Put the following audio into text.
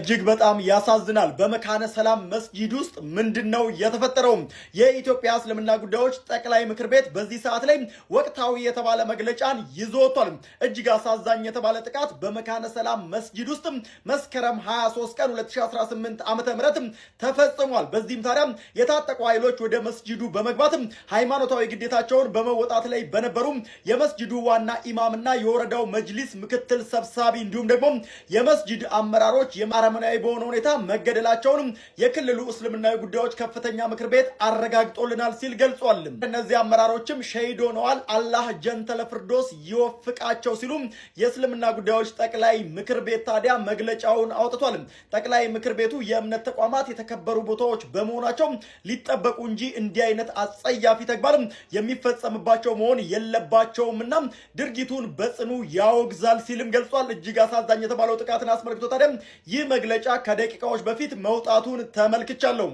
እጅግ በጣም ያሳዝናል። በመካነ ሰላም መስጂድ ውስጥ ምንድን ነው የተፈጠረው? የኢትዮጵያ እስልምና ጉዳዮች ጠቅላይ ምክር ቤት በዚህ ሰዓት ላይ ወቅታዊ የተባለ መግለጫን ይዞ ወጥቷል። እጅግ አሳዛኝ የተባለ ጥቃት በመካነ ሰላም መስጂድ ውስጥ መስከረም 23 ቀን 2018 ዓ.ም ተፈጽሟል። በዚህም ታዲያ የታጠቁ ኃይሎች ወደ መስጂዱ በመግባት ሃይማኖታዊ ግዴታቸውን በመወጣት ላይ በነበሩ የመስጂዱ ዋና ኢማምና የወረዳው መጅሊስ ምክትል ሰብሳቢ እንዲሁም ደግሞ የመስጂድ አመራሮች አረመናዊ በሆነ ሁኔታ መገደላቸውንም የክልሉ እስልምናዊ ጉዳዮች ከፍተኛ ምክር ቤት አረጋግጦልናል ሲል ገልጿል። እነዚህ አመራሮችም ሸሂድ ሆነዋል፣ አላህ ጀነተል ፊርዶስ ይወፍቃቸው ሲሉ የእስልምና ጉዳዮች ጠቅላይ ምክር ቤት ታዲያ መግለጫውን አውጥቷል። ጠቅላይ ምክር ቤቱ የእምነት ተቋማት የተከበሩ ቦታዎች በመሆናቸው ሊጠበቁ እንጂ እንዲህ አይነት አጸያፊ ተግባር የሚፈጸምባቸው መሆን የለባቸውምና ድርጊቱን በጽኑ ያወግዛል ሲልም ገልጿል። እጅግ አሳዛኝ የተባለው ጥቃትን አስመልክቶ ታዲያ ይህ መግለጫ ከደቂቃዎች በፊት መውጣቱን ተመልክቻለሁ።